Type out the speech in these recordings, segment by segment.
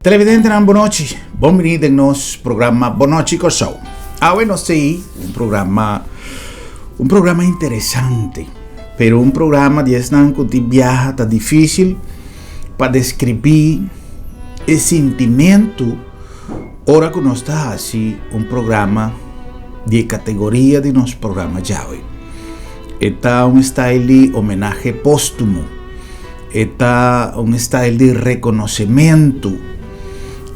Televidentenan bon nochi, bon bini den nos programa Bon Nochi Kòrsou. Awe nos tei un programa un programa interesante, pero un programa di esnan ku tin biaha ta difísil pa deskribí e sintimentu ora ku nos ta hasi un programa di e kategoria di nos programa djawe. E ta un style di homenahe póstumo, e ta un style di rekonosementu,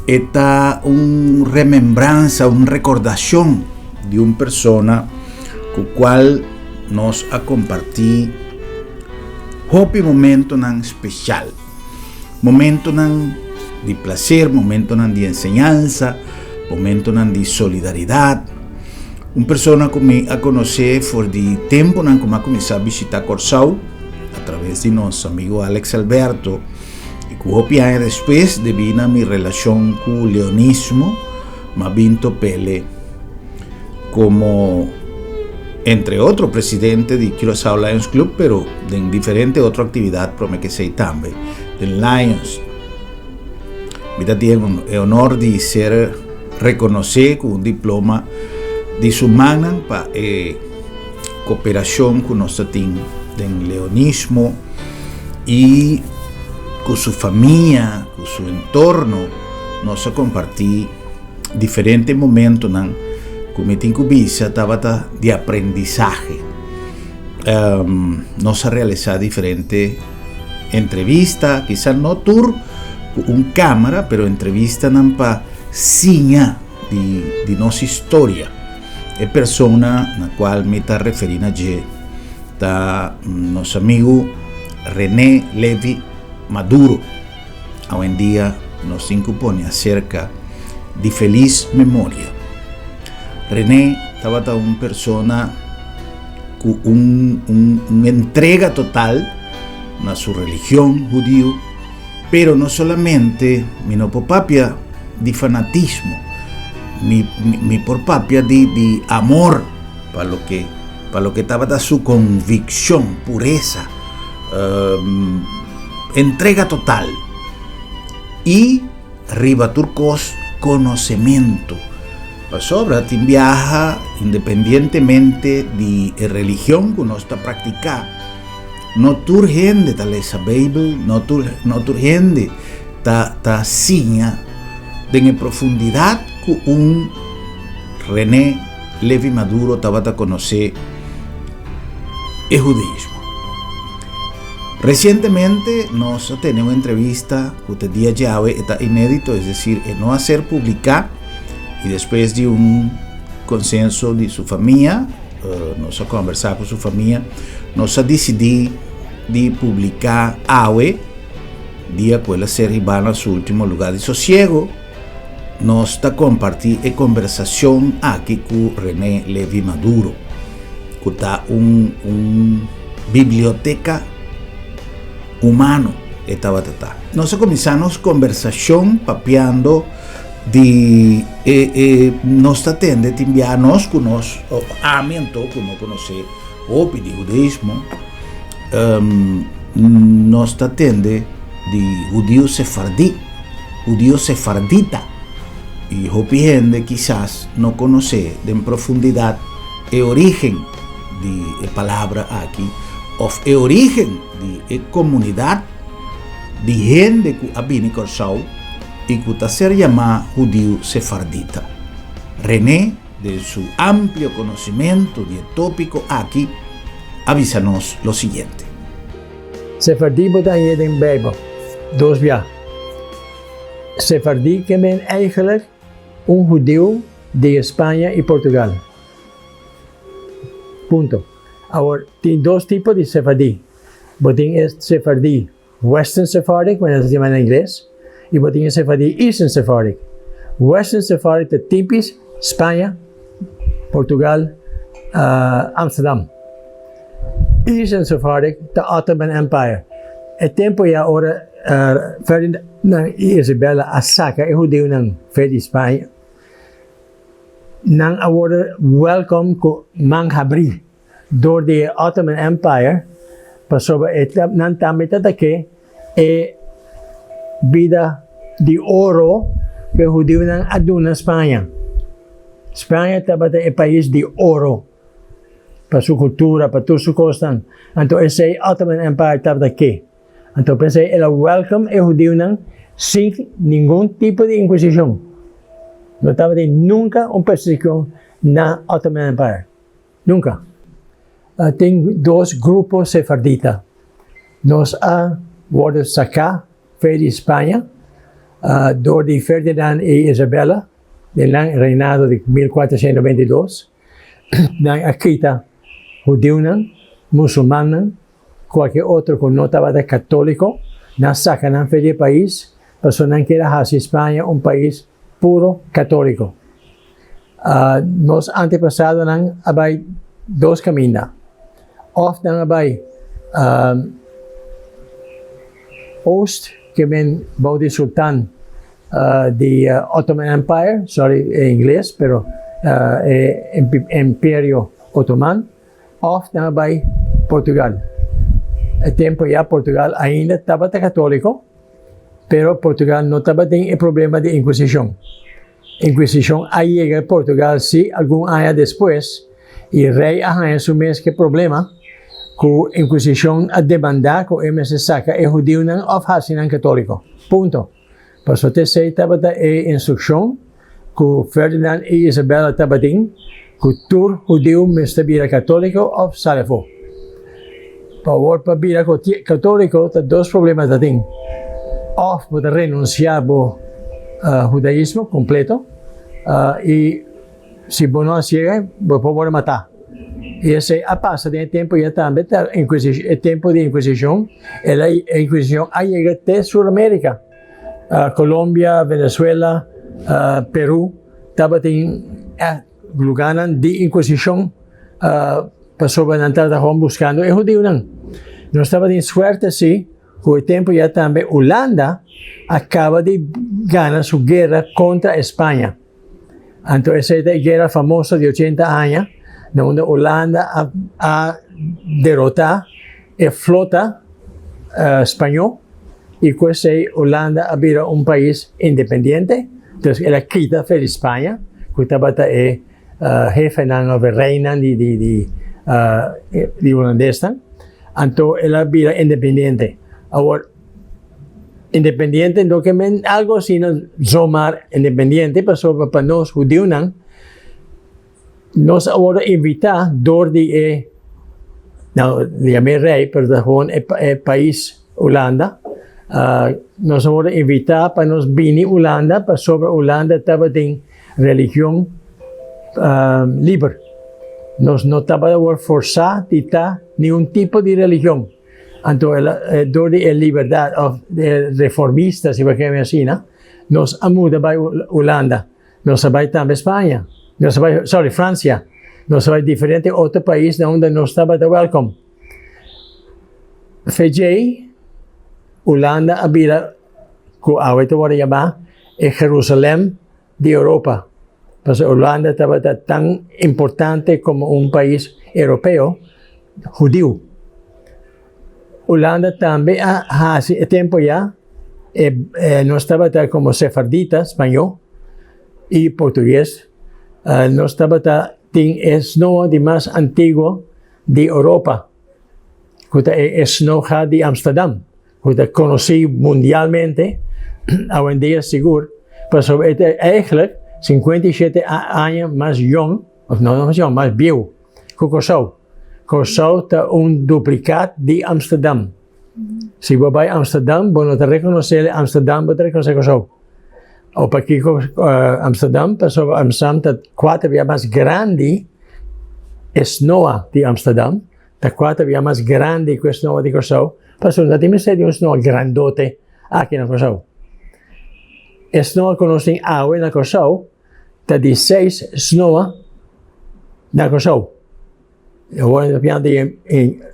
e ta un remembransa, un rekordashon di un persona ku kual nos a kompartí hopi momentonan spesial, momentonan di plaser, momentonan di enseñansa, momentonan di solidaridat. Un persona ku mi a konosé for di tempunan ku mi a kuminsá bishitá Kòrsou a traves di nos amigu Alex Alberto i ku hopi aña despues debí na mi relashon ku leonismo mi a bin top'ele komo entre otro presidente di Curaçao Lions Club pero den diferente otro aktividat prome k'esei tambe den Lions. Mi ta tin e honor di ser rekonosé ku un diploma di su mannan pa e koperashon ku nos ta tin den leonismo i ku su famia, ku su entorno nos a kompartí diferente momentonan ku mi tin ku bisa tabata di aprendisahe. Nos a realisá diferente entrevista, kisas no tur ku un kámara, pero entrevistanan pa siña di di nos historia. E persona na kual mi ta referí na dje ta nos amigu René Levy Maduro. Awendia nos tin ku pone aserka di felis memoria. René tabata un persona ku un un un entrega total na su religion hudiu, pero no solamente mi no por papia di fanatismo, mi mi por papia di di amor pa loke pa loke tabata su konvikshon, puresa. Entrega total i riba tur kos konosementu. Pasobra tin biaha independientemente di e religion ku nos ta praktiká, no tur hende ta lesa Beibel, no tur no tur hende ta ta siña den e profundidat ku un René Levy Maduro tabata konosé e hudeismo. Resientemente nos a tene un entrevista ku te dia djawe e ta inédito, es desir e no a ser publiká i despues di un konsenso di su famia, nos a kòmbersá ku su famia, nos a disidí di publiká awe, dia ku el a ser hibá na su último lugá di sosiego. Nos ta kompartí e kombersashon aki ku René Levy Maduro, ku ta un un biblioteka humano e tabata ta. Nos a kuminsá nos kombersashon papiando di e e nos ta tende tin bia nos ku nos, ami anto ku no konosé hopi di hudeismo, nos ta tende di hudiu sefardí, hudiu sefardita, i hopi hende kisas no konosé den profundidat e orígen di e palabra aki òf e orígen di e komunidat di hende ku a bini Kòrsou i ku ta ser yamá hudiu sefardita. René. Den su amplio conocimento di e topico aki, a bisa nos lo siguiente. Sefardí bo ta hañ'é den Bijbel dos bia. Sefardí ke men eigenlijk un hudiu di Spaña i Portugal. Punto. Awor, tin dos tipo di sefardí. Bo tin e sefardí Western Sephardic, manera ta yama na ingles, i bo tin e Sefardí Eastern Sephardic. Western Sephardic ta tipis Spaña, Portugal, Amsterdam. Eastern Sephardic ta Ottoman Empire. E tempu ya ora Ferdinand i Isabella a saka e hudiunan for di Spaña, nan a wòrdu wèlkòm ku man habrí. Dor di e Ottoman Empire, pasobra e nan tambe ta ta ke e bida di oro ku e hudiunan a duna Spaña. Spaña tabata e pais di oro pa su kultura, pa tur su kosnan. Anto esei Ottoman Empire tabata ke. Anto p'esei el a welcome e hudiunan sin ningun tipo di inquisishon. No tabatin nunka un persekushon na Ottoman Empire. Nunka. Tin dos grupo sefardita. Nos a wòrdu saká for di Spaña dor di Ferdinand i Isabella den nan reinado di 1422. Nan a kita hudiunan, musulmannan, kualke otro ku no tabata katóliko, nan saka nan for di e pais pasobra nan kier a hasi Spaña un pais puro katóliko. Nos antepasadonan a bai dos kaminda. Òf nan a bai oost, ke men bou di sultan di Ottoman Empire, sorry e ingles, pero e Imperio Otoman, òf nan a bai Portugal. E tempu ya Portugal ainda tabata katóliko, pero Portugal no tabatin e problema di Inquisishon. Inquisishon a yega Portugal sí algun aña despues i rei a haña su mes ku e problema ku Inquisishon a demandá ku e mester saka e hudiunan òf hasi nan katóliko. Punto. Pasobra t'esei tabata e instrukshon ku Ferdinand i Isabella tabatin, ku tur hudiu mester bira katóliko òf sali afó. Pa awor pa bira katóliko ta dos problema ta tin, òf bo ta renunsiá bo hudaismo kompleto i si bo no hasié bo por wòrdu matá. I esei a pasa den e tempu ya tambe ta e tempu di Inquisishon, e Inquisishon a yega te Sur Amerika, Colombia, Venezuela, Peru tabatin lugánan di Inquisishon. Pasobra nan tabata hon buskando e hudiunan. Nos tabatin suerte si ku e tempu ya tambe Hulanda a kaba di gana su guera kontra España. Anto esei ta e guera famoso di ochenta aña na unda Hulanda a a derota e flota spañó i ku esei Hulanda a bira un pais independiente. Entonces el a kita fe di Spaña ku tabata e hefenan of e reinan di di di di hulandesnan, anto el a bira independiente. Awor, independiente no ke men algo asina zomaar independiente, pasobra pa nos hudiunan, nos a wòrdu invitá dor di e, nou yam'é rei, pero ta gewoon e e pais Hulanda, nos a wòrdu invitá pa nos bini Hulanda pasobra Hulanda tabatin Religion liber. Nos no tabata wòrdu forsá di ta niun tipo di religion. Anto dor di e liberdat òf e reformista, si bo kere asina, nos a muda bai Hulanda. Nos a bai tambe Spaña. Nos a bai, sorry, Fransia. Nos a bai diferente otro pais na unda nos tabata wèlkom. Fe djei, Hulanda a bira ku awe ta wòrdu yamá e Jerusalèm di Europa, pasobra Hulanda tabata tan importante komo un pais europeo hudiu. Hulanda tambe a hasi e tempu ya, e nos tabata komo sefardita, spañó i portugues, nos tabata tin e snoa di mas antiguo di Europa, ku ta e snoa di Amsterdam. Ku ta konosí mundialmente awendia sigur, pasobra e ta eigentlik 57 aña mas yòn, òf no mas yòn, mas bieu ku Kòrsou. Kòrsou ta un duplikat di Amsterdam. Si bo bai Amsterdam, bo no ta rekonosé Amsterdam, bo ta rekonosé Kòrsou. O pakiko Amsterdam? Pasobra Amsterdam ta kuater bia mas grandi e snoa di Amsterdam. Ta kua ta bia mas grandi ku e snoa di Kòrsou? Pasobra no tin mester di un snoa grandote aki na Kòrsou. E snoa ku nos tin awe na Kòrsou ta di seis snoa na Kòrsou. Awor mi ta piensa di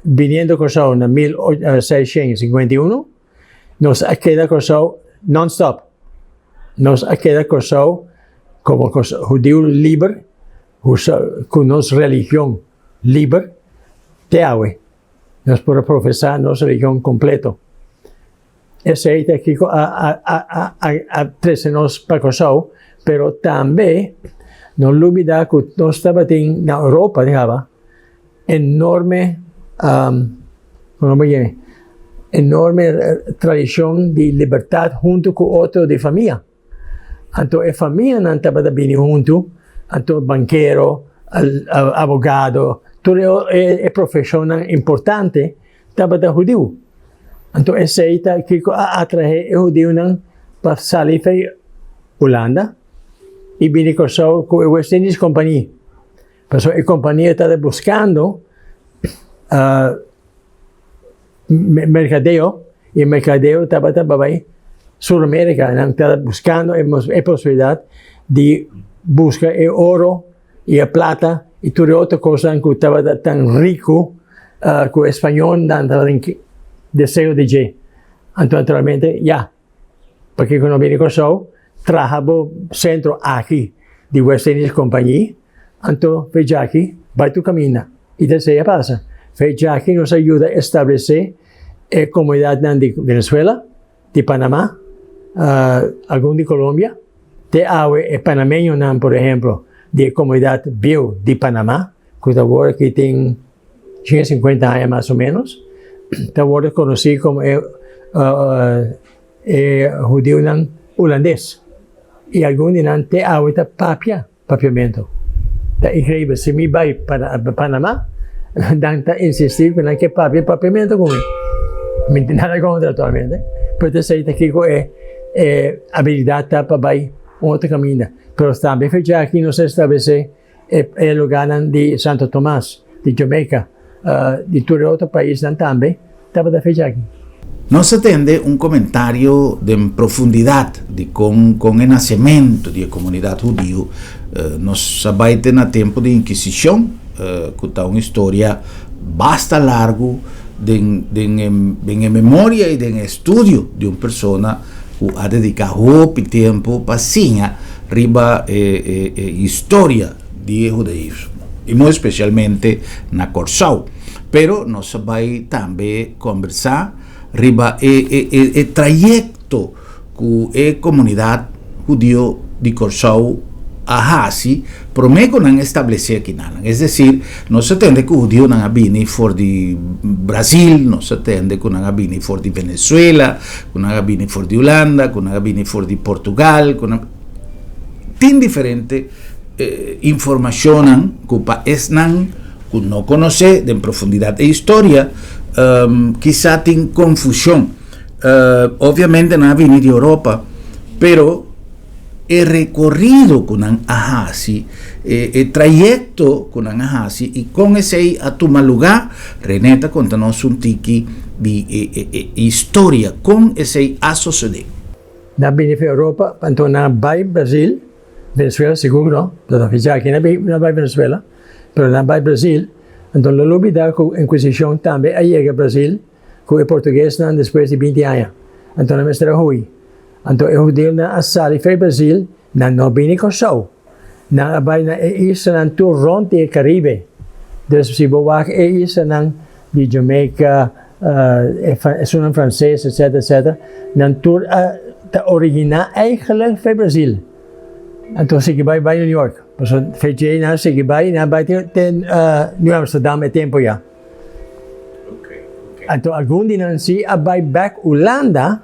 biniendo Kòrsou na 1651 nos a keda Kòrsou non stop. Nos a keda Kòrsou komo hudiu liber ku nos religion liber te awe. Nos por a profesá nos religion kompleto. Esei ta kiko a a a a trese nos pa Kòrsou, pero tambe no lubida ku nos tabatin na Europa di haba enorme komo bo yama enorme tradishon di libertat huntu ku otro di famia. Anto e famianan tabata bini huntu, anto bankero, abogado, tur e profeshonnan importante tabata hudiu. Anto esei ta kiko a atrahe e hudiunan pa sali fei Hulanda i bini Kòrsou ku e West Indies Compagnie. Pasobra e kompania tabata buskando merkadeo i e merkadeo tabata pa bai Sur Amerika. Nan tabata buskando e posibilidat di buska e oro i e plata i tur e otro kosnan ku tabata tan riku ku e spañolnan tabatin deseo di dje. Anto naturalmente ya. Pakiko no bini Kòrsou traha bo sentro aki di West Indies Compagnie, anto fe djaki bai tur kaminda i ta esei a pasa. Fe djaki nos a yuda establesé e komunidatnan di Venezuela, di Panama, algun di Colombia, te awe e panameñonan por ehemplo di e komunidat bieu di Panama ku ta awor aki tin 150 aña mas o menos, ta wòrdu konosí komo e e hudiunan hulandes. I algun di nan te awe ta papia papiamentu. Ta inkreibel, si mi bai Panama, nan ta insistí ku nan ke papia papiamentu ku mi. Mi tin nada kontra aktualmente, pero ta esei ta kiko e e abilidat ta pa bai un otro kaminda. Pero tambe fecha aki nos a establesé E lugarnan di Santo Tomas, di Jamaica, di tur e otro paisnan tambe tabata fecha aki. Nos a tende un komentario den profundidat di kon kon e nasementu di e komunidat hudiu. Nos a bai te na tempu di Inkisishon, ku ta un historia basta largu den den e den e memoria i den e estudio di un persona ku a dediká hopi tempu pa siña riba e e historia di e hudaismo i muy especialmente na Kòrsou. Pero nos a bai tambe kòmbersá riba e e e e trayekto ku e komunidat hudio di Kòrsou a hasi promé ku nan establesé akinan. Es desir, nos a tende ku hudionan a bini for di Brasil, nos a tende ku nan a bini for di Venezuela, ku nan a bini for di Hulanda, ku nan a bini for di Portugal, ku nan tin diferente informashonnan ku pa esnan ku no konosé den profundidat e historia kisa tin konfushon. Obviamente nan a bini di Europa, pero e rekorido ku nan a hasi, e trayekto ku nan a hasi i kon esei a tuma lugá, René ta konta nos un tiki di e historia kon esei a sosodé. Nan bini for Europa, anto nan bai Brasil, Venezuela sigur no, ta oficial aki nan bai Venezuela, pero nan bai Brasil, anto no lubida ku Inquisicion tambe a yega Brasil ku e portuguesnan despues di binti aña, anto nan mester a hui. Anto e hudiunan a sali for Brazil, nan no bini Kòrsou. Nan a bai na e islanan tur rònt di e Karibe. Dus si bo wak e islanan di Jamaica, esunnan franses, etcetera, etcetera, nan tur a ta originá eigenlijk for Brazil. Anto sigui bai bai New York. Pasobra for djei nan a sigui bai, nan a bai te New Amsterdam e tempu ya. Anto algun di nan si a bai bèk Hulanda.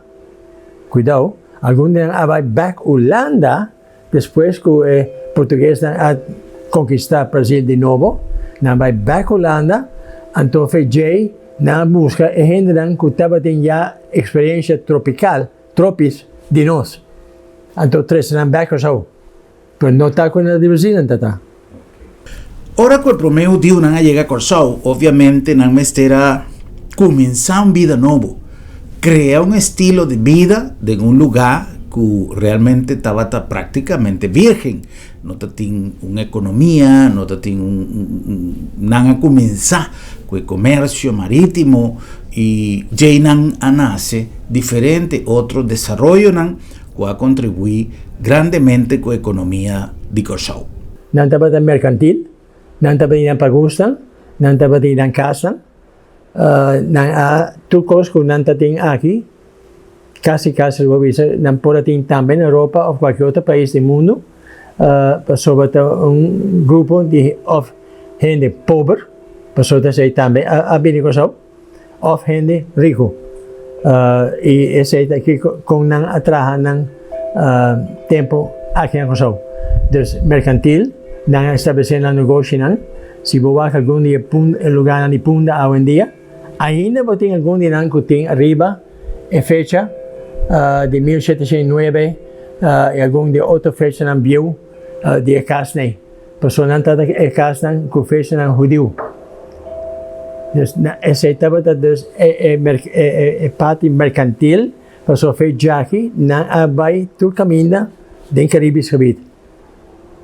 Cuidao, algun di nan a bai bek Hulanda despues cu e Portuguesnan a conquista Brazil di nobo. Nan a bai bek Hulanda, anto fe djey nan a busca e hendenan cu tabatin ya experiencia tropical, tropis, di nos. Anto trece nan bek Curaçao. Pero no ta cu nan di Brazil nan ta ta. Ora cu e prome hudiunan a yega Corsou, obviamente nan mester a cuminsa un bida nobo, crea un estilo di bida den un luga cu realmente tabata practicamente virgen, no ta tin un economia, no ta tin un, nan a cuminsa cu e comercio maritimo y djey nan a nace diferente otro desaroyonan ku a kontribuí grandemente ku ekonomia di Kòrsou. Nan tabata merkantil, nan tabatin nan pagusnan, nan tabatin nan kasnan, nan a tur kos ku nan ta tin aki. Kasi kasi bo bisa nan por a tin tambe na Europa of cualkier otro pais di mundo, pasobra ta un grupo di of hende pober, pasobra ta esey tambe a bini Kòrsou, of hende rico. Y esey ta kico con nan a traha nan tempo aki na Kòrsou. Dus mercantil, nan a establece nan negoshinan. Si bo wak algun di e lugarnan di Punda awendia, Ainda bo tin algun di nan ku tin ariba e fecha di 1709 i algun di otro fechanan bieu di e kasnan. Pasobra nan tabata e kasnan ku fechanan hudiu. Dus esei tabata dus e parti merkantil, pasobra fe djaki nan a bai tur kaminda den Karibis gebied.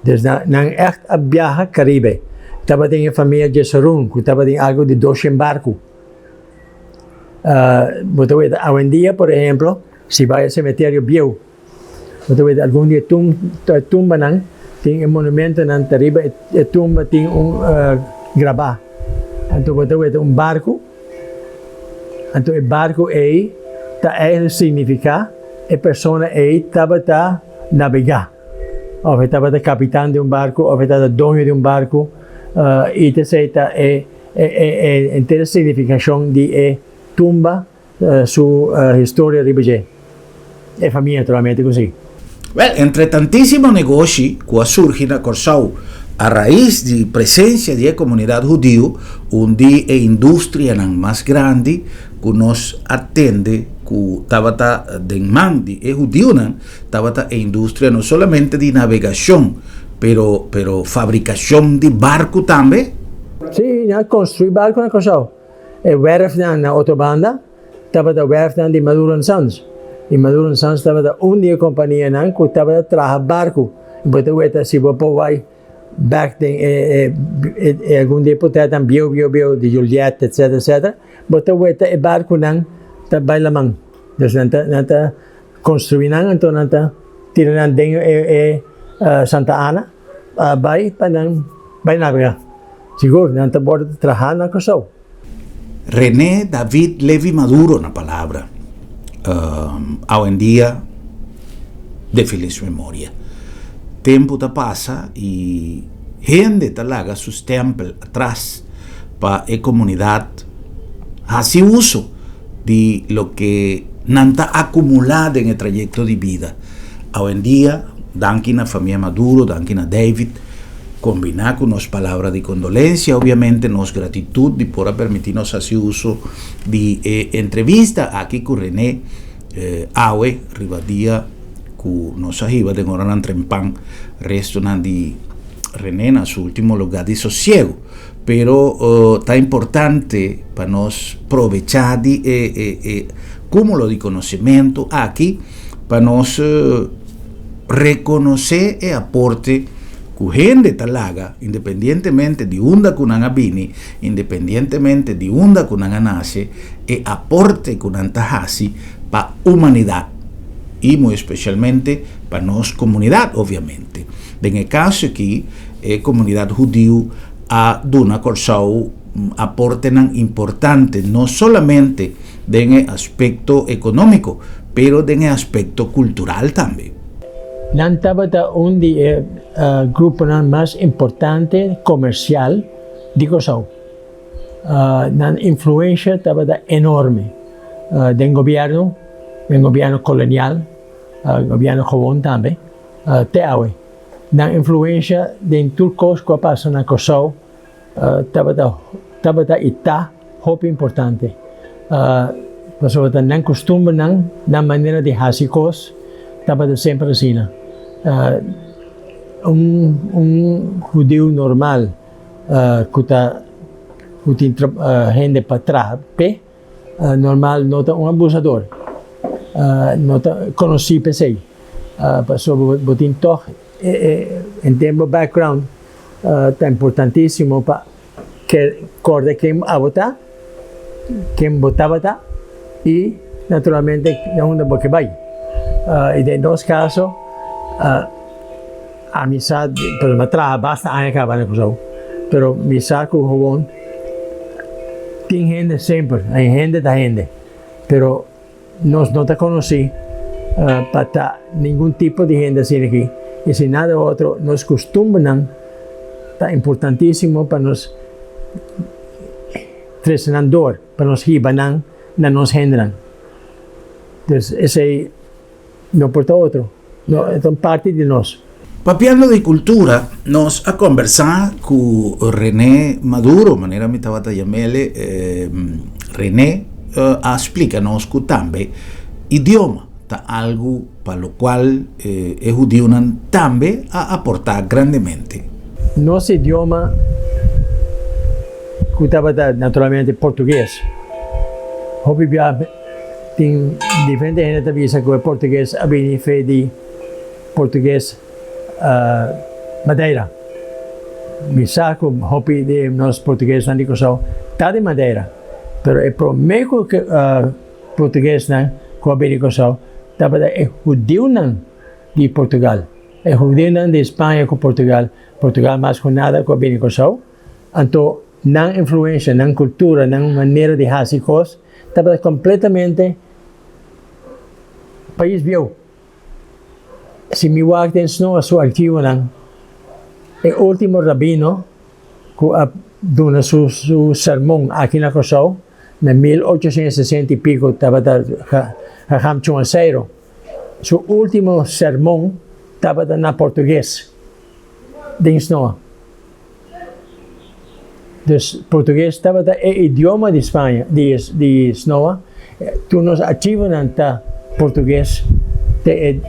Dus nan ègt a biaha Karibe. Tabatin e famia Jessurun ku tabatin algu di doshen barku. Bo ta weta awendia, por ehemplo, si bai e semeterio bieu, bo ta weta algun di e tumbanan tin e monumentonan ta riba e tumba tin un grabá. Anto bo ta weta un barku, anto e barku ei ta eigenlijk signifiká e persona ei tabata nabegá. Of e tabata kapitan di un barku of e tabata doño di un barku i ta esei ta e entero signifikashon di e tumba su historia riba dje. E famia naturalmente ku si. Wèl, entre tantísimo negoshi ku a surgi na Kòrsou a rais di presensia di e komunidat hudiu, un di e industrianan mas grandi ku nos a tende ku tabata den man di e hudiunan Tabata e industria no solamente di navegacion, pero pero fabricacion di barcu tambe. Sí, nan a construi barcu na Curaçao. E werfnan na otro banda tabata werfnan di Maduro and Sons. I Maduro and Sons tabata un di e companianan cu tabata traha barcu. Bo ta weta si bo por bai bek den e e algun di e potetnan bieu bieu bieu di Juliet etcetera etcetera, bo ta weta e barcunan ta bai laman. Dus nan ta nan ta Construi nan anto nan ta tira nan den e Santa Ana bai pa nan bai nabega. Sigur nan ta borde ta traha na Kòrsou. René David Levy Maduro na palabra awendia de feliz memoria. Tempu ta pasa y hende ta laga su stempel atras pa e comunidad haci uso di loke nan ta akumulá den e trayekto di bida. Awendia, danki na famia Maduro, danki na David, kombiná ku nos palabra di kondolensia, obiamente nos gratitut di por a permití nos hasi uso di e entrevista aki ku René awe riba dia ku nos a hiba den oranan trempan restonan di René na su último lugá di sosiego. Pero ta importante pa nos probechá di e e e kúmulo di konosementu aki pa nos rekonosé e aporte ku hende ta laga independientemente di unda ku nan a bini, independientemente di unda ku nan a nase, e aporte ku nan ta hasi pa humanidat i muy espesialmente pa nos komunidat obviamente. Den e kaso aki e komunidat hudiu a duna Kòrsou aportenan importante no solamente den e aspekto ekonómiko, pero den e aspekto kultural tambe. Nan tabata un di e gruponan mas importante komersial di Kòrsou. Nan influensha tabata enorme den gobièrnu, den gobièrnu kolonial, gobièrnu gewon tambe, te awe. Nan influensha den tur kos ku a pasa na Kòrsou tabata tabata i ta hopi importante. Pasobra ta nan kustumbernan, nan manera di hasi kos tabata semper asina. Un un hudiu normal ku ta ku tin hende pa traha p'e Normal no ta un abusador, no ta konosí p'esei, pasobra bo tin tòg henter bo background ta importantísimo pa kòrda ken abo ta, ken bo tabata i naturalmente na unda bo ke bai. I den nos kaso ami sa, pasobra mi a traha basta aña kaba na Kòrsou, pero mi sa ku howon. Tin hende semper, hay hende ta hende, pero Nos no ta konosí pa ta ningun tipo di hende asina aki, i si nada otro, nos kustumbernan ta importantísimo pa nos trese nan dor, pa nos hiba nan na nos hendenan. Dus esei no por ta otro, no, e ta un parti di nos. Papiando di kultura, nos a kombersá ku René Maduro, manera mi tabata yam'ele, René a splika nos ku tambe idioma ta algu pa lokual e hudiunan tambe a aportá grandemente. Nos idioma ku tabata naturalmente portugues, hopi bia tin diferente hende ta bisa ku e portugues a bini fe di Portugues Madeira. Mi sa ku hopi di nos portuguesnan di Kòrsou ta di Madeira, pero e promé ku portuguesnan ku a bini Kòrsou tabata e hudiunan di Portugal, e hudiunan di Spaña ku Portugal, Portugal mas ku nada ku a bini Kòrsou. Anto nan influensha, nan kultura, nan manera di hasi kos tabata kompletamente pais bieu. Si mi wak den snoa su archivonan, e ultimo rabino ku a duna su su sermon aki na Kòrsou na 1860 i piko tabata Hacham Chumaceiro. Su ultimo sermon tabata na portugues den snoa. Dus portugues tabata e idioma di Spaña, di di Snoa. Tur nos archivonan ta portugues te e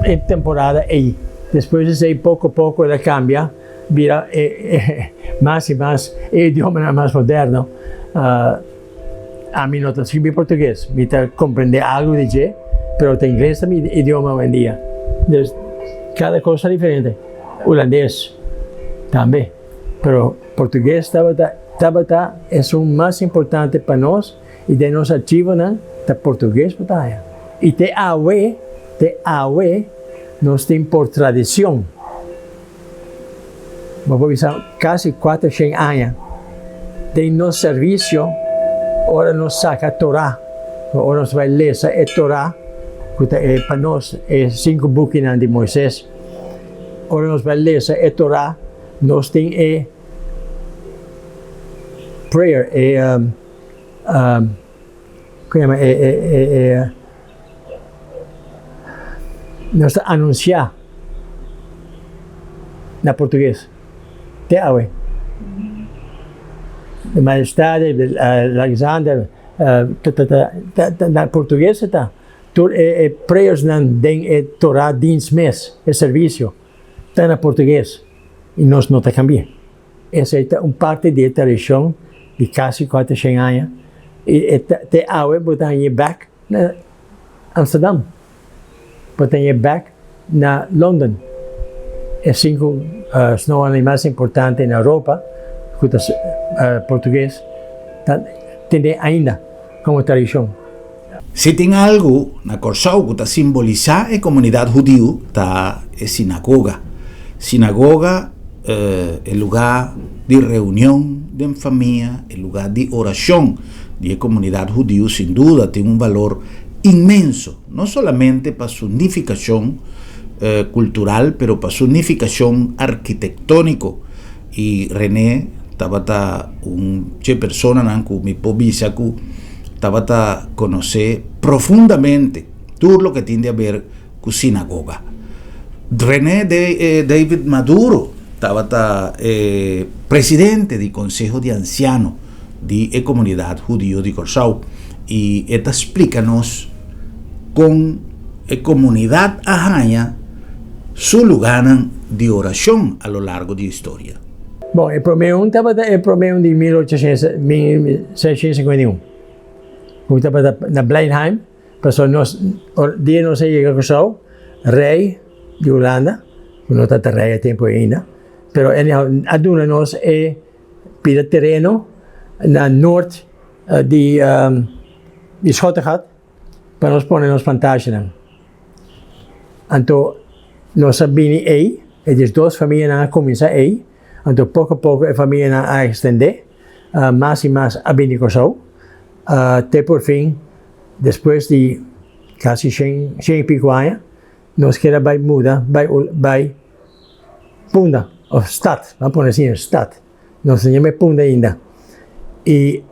e temporada ei. Despues di esei poko poko el a kambia bira e e mas i mas e idiomanan mas moderno. Ami no ta skirbi portugues, mi ta komprende algu di dje, pero ta ingles ta mi idioma awendia. Dus kada kos ta diferente. Hulandes tambe, pero portugues tabata tabata esun mas importante pa nos y den nos archivonan ta portugues bo ta haya. Y te awe, te awe nos tin por tradicion, bo por bisa casi cuatershen aña, den nos servicio ora nos saca Torah, ora nos bai lesa e Torah cu ta e pa nos e cinco bukinan di Moises, Ora nos bai lesa e Torah, nos tin e prayer, e ku yama e e e e nos ta anunsiá na portugues te awe. De Majestade, Alexander, ta na portugues e ta. Tur e prayersnan den e Torah dins mes, e servisio, ta na portugues i nos no ta kambia. Esei ta un parti di e tradishon di kasi kuatershen aña i e ta te awe bo ta hañ'é bèk na Amsterdam, bo ta hañ'é bèk na London. E sinku snoanan mas importante na Europa ku ta portugues ta tene ainda komo tradishon. Si tin algu na Kòrsou ku ta simbolisá e komunidat hudiu ta e sinagoga. Sinagoga e lugá di reunion den famia, e lugá di orashon di e komunidat hudiu sin duda tin un balor inmenso, no solamente pa su nifikashon kultural pero pa su nifikashon arkitektóniko. I René tabata un dje personanan ku mi por bisa ku tabata konosé profundamente tur loke tin di haber ku sinagoga. René David Maduro tabata e presidente di Konseho di Ansiano di e komunidat hudio di Kòrsou i e ta splika nos kon e komunidat a haña su lugánan di orashon a lo largo di historia. Bon, e promé un tabata e promé un di 1651, ku tabata na Bleinheim, pasobra nos, ora dia nos a yega Kòrsou, rei di Hulanda, ku no tabata rei e tempu ainda, pero anyhow a duna nos e pida tereno na nort di di Schottegat pa nos pone nos plantashinan. Anto nos a bini ei, e diesdos famianan a kuminsá ei, anto poko poko e famianan a ekstendé, mas i mas a bini Kòrsou, te por fin. Despues di kasi shen, shen i piko aña, nos keda bai muda bai bai Punda, of stat, ban pone asina, stat. Nos no yama e Punda ainda. I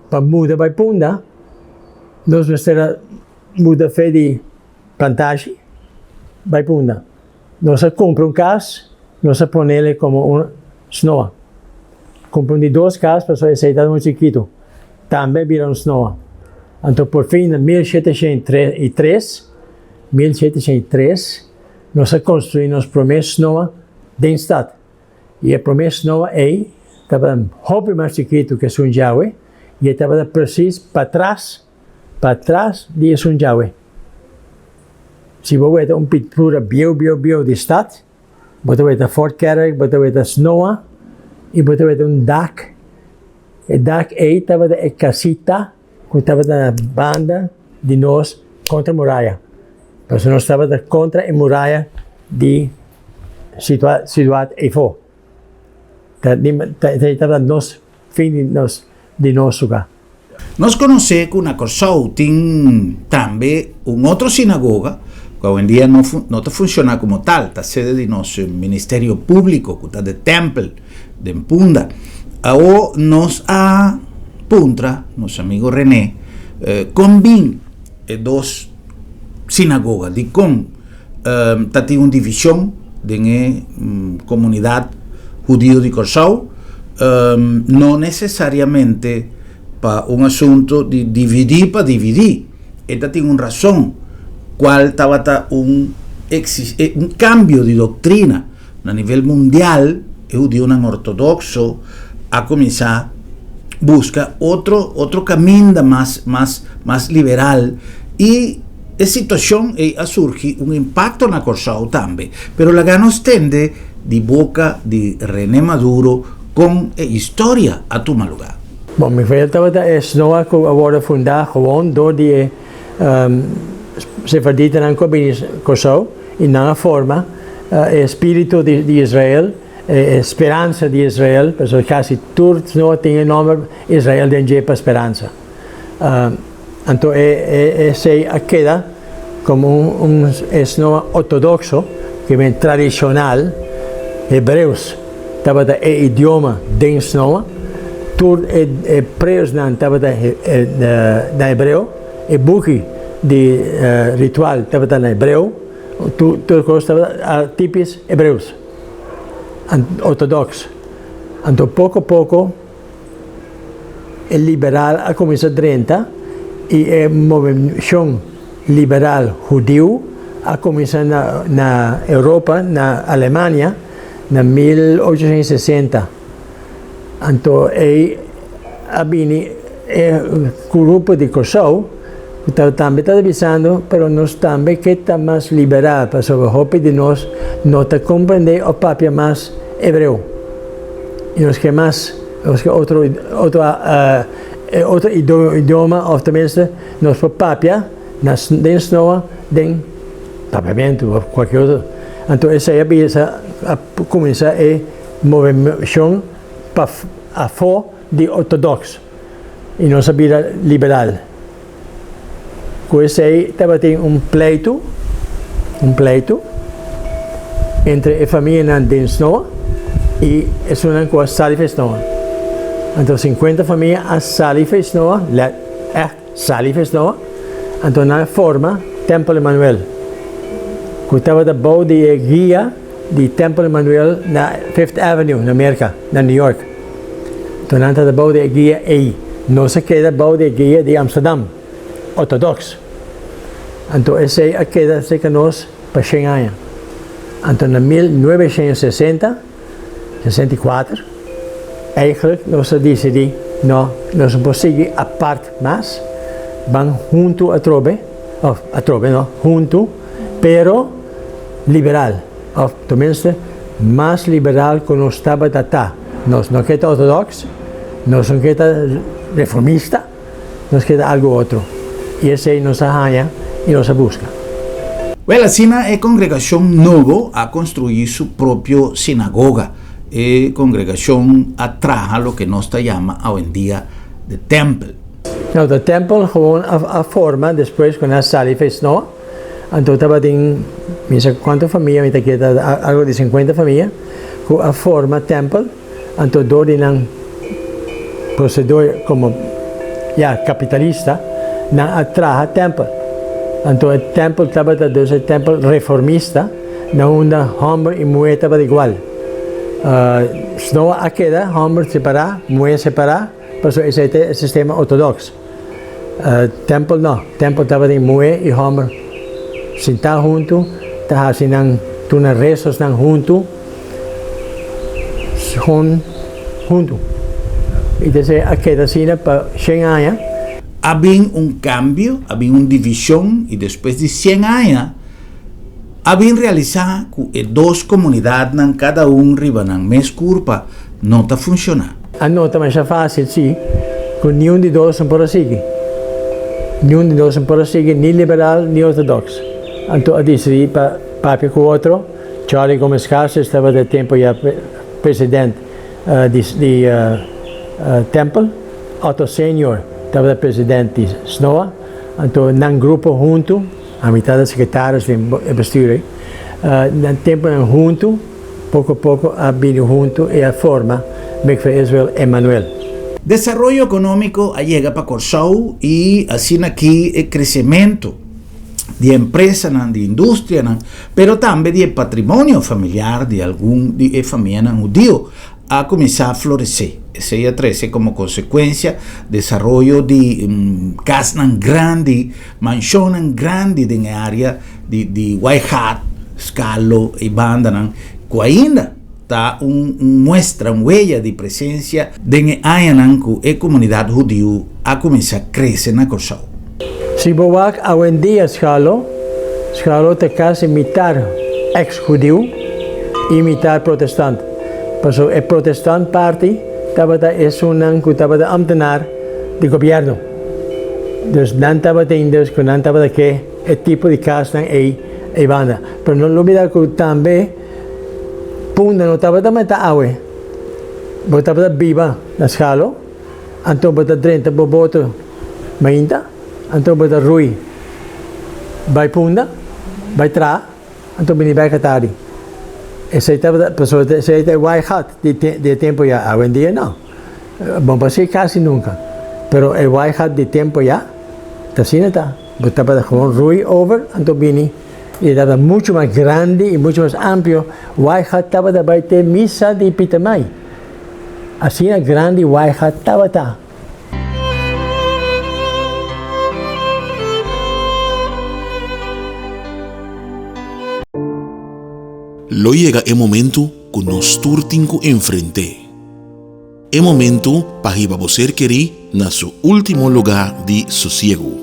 pa muda bai Punda, nos mester a muda fe di plantashi bai Punda. Nos a kumpra un kas, nos a ponele komo un snoa. Kumpra un di dos kas pasobra esei tabata muchu chikitu. Tambe a bira un snoa. Anto por fin na 1703, 1703, nos a konstruí nos promé snoa den stat. I e promé snoa ei tabata hopi mas chikitu ku esun djawe i e tabata presis patras, patras di esun djawe. Si bo weta un pintura bieu bieu bieu di stat, bo ta weta Fort Kerwijk, bo ta weta snoa i bo ta weta un dak. E dak ei tabata e kasita ku tabata na banda di nos kontra muraya. Pasobra nos tabata kontra e muraya di siudat eifó. Ta tabata nos fin di nos di nos lugar. Nos konosé ku na Kòrsou tin tambe un otro sinagoga ku awendia no no ta funshoná komo tal, ta sede di nos Ministerio Públiko ku ta de Tèmpel den Punda. Awo nos a puntra nos amigo René kon bin e dos sinagoga, dikon ta tin un divishon den e komunidat hudiu di Kòrsou, no nesesariamente pa un asuntu di dividí pa dividí, e ta tin un rason kual tabata un un kambio di doktrina na nivel mundial, e hudiunan ortodokso a kuminsá buska otro otro kaminda mas mas mas liberal i E situashon ei a surgi un impakto na Kòrsou tambe, pero laga nos tende di boka di René Maduro kon e historia a tuma lugá. Bon, mi fe tabata e snoa ku a wòrdu fundá gewon dor di e sefarditanan ku a bini Kòrsou i nan a forma e spiritu di Israel, e speransa di Israel, pasobra kasi tur snoa tin e nòmber Israel den dje pa speransa. Anto e esei a keda komo un esnoa ortodokso, ke men tradishonal, hebreus tabata e idioma den snoa, tur e preusnan tabata na hebreo, e buki di ritual tabata na hebreo, tur kos tabata tipis hebreus, ortodoks. Anto poko poko. E liberal a kuminsá drenta i e moveshon liberal hudiu a kuminsá na Europa, na Alemania, na 1860. Anto ei a bini e grupo di Kòrsou ku tambe tabata bisando, pero nos tambe ke ta mas liberal pasobra hopi di nos no ta komprendé òf papia mas hebreo. I nos ke mas, nos ke otro otro otro idioma of tenminste nos por papia na den snoa den papiamentu of cualkier otro. Anto esei a bisa a cuminsa e moveshon pa afo di ortodox i nos a bira liberal. Ku esei tabatin un pleitu, un pleitu entre e famianan den snoa i esunnan ku a sali for e snoa. Anto sinkuenta famia a sali for e snoa, lèt, ègt sali for e snoa, anto nan a forma Tempel Emmanuel, ku tabata bou di e guia di Tempel Emmanuel na Fifth Avenue na Merka, na New York. Anto nan tabata bou di e guia ei. Nos a keda bou di e guia di Amsterdam, ortodoks. Anto esei a keda serka nos pa shen aña. Anto na 1960, 64, eigenlijk nos a disidí, no, nos no por sigui apart mas, ban huntu atrobe, òf atrobe no, huntu, pero liberal, òf tenminste mas liberal ku nos tabata ta. Nos no ke ta ortodoks, nos no ke ta reformista, nos ke ta algu otro. I esei nos a haña i nos a buska. Wèl, asina e kongregashon nobo a konstruí su propio sinagoga. E kongregashon a traha loke nos ta yama awendia de tèmpel. No, ta Tempel gewoon a forma despues ku nan a sali for snoa. Anto tabatin mi sa kuantu famia, mi ta kere ta algo di sinkuenta famia ku a forma Tempel. Anto dor di nan procedor como ya capitalista, nan a traha tempel. Anto e tempel tabata dus e tempel reformista na unda homber y muher tabata igual. Snoa a keda homber separa, muher separa, pasobra esei ta e sistema ortodox. Tempel no, tempel tabatin muher y homber sintá huntu ta haci nan tur nan rezosnan huntu, gewoon huntu. Y ta esei a keda asina pa shen aña. A bin un cambio, a bin un division y despues di shen aña a bin realisa cu e dos comunidadnan cada un riba nan mes curpa no ta funciona. A nota masha fácil, sí, ku niun di dos no por a sigui. Niun di dos no por a sigui, ni liberal ni ortodoks. Anto a disidí pa papia ku otro. Charlie Gomez Cáceres tabata e tempu ya president di di Tempel. Otto Senior tabata president di SNOA. Anto nan grupo huntu, ami tabata secretaris den e bestuur ei, nan tempunan huntu, Poko poko a bini huntu i a forma Mikveh Israel Emmanuel. Desaroyo ekonómiko a yega pa Kòrsou i asina aki e kresementu di empresanan, di industrianan, pero tambe di e patrimonio familiar di algun di e famianan hudiu a kuminsá floresé. Esei a trese komo konsekuensia desaroyo di kasnan grandi, manshonnan grandi den e área di di Waaigat, Skalo i bandanan ku ainda ta un un muestra, un huella di presensia den e añanan ku e komunidat hudiu a kuminsá krese na Kòrsou. Si bo wak awendia Skalo, Skalo ta kasi mitar ex-hudiu i mitar protestant. Pasobra e protestant parti tabata esunnan ku tabata ambtenaar di gobièrnu. Dus nan tabatin dus ku nan tabata ke. E tipo di kasnan ei ei banda. Pero no lubida ku tambe Punda no tabata meta awe. Bo tabata biba na Skalo, anto bo ta drenta bo boto mainta, anto bo ta rui bai Punda, bai traha, anto bini bek atardi. Esei tabata, pasobra esei ta e Waaigat di e tempu ya. Awendia no. Bon pa si kasi nunka. Pero e Waaigat di tempu ya ta asina ta. Bo tabata gewoon rui over anto bini y e tabata mucho mas grandi y mucho mas amplio. Waaigat tabata bay te misa di Pietermaai. Asina grandi Waaigat tabata. Lo yega e momento ku nos tur tin ku enfrent'é. E momento pa hiba bo ser kerí na su último lugá di sosiegu.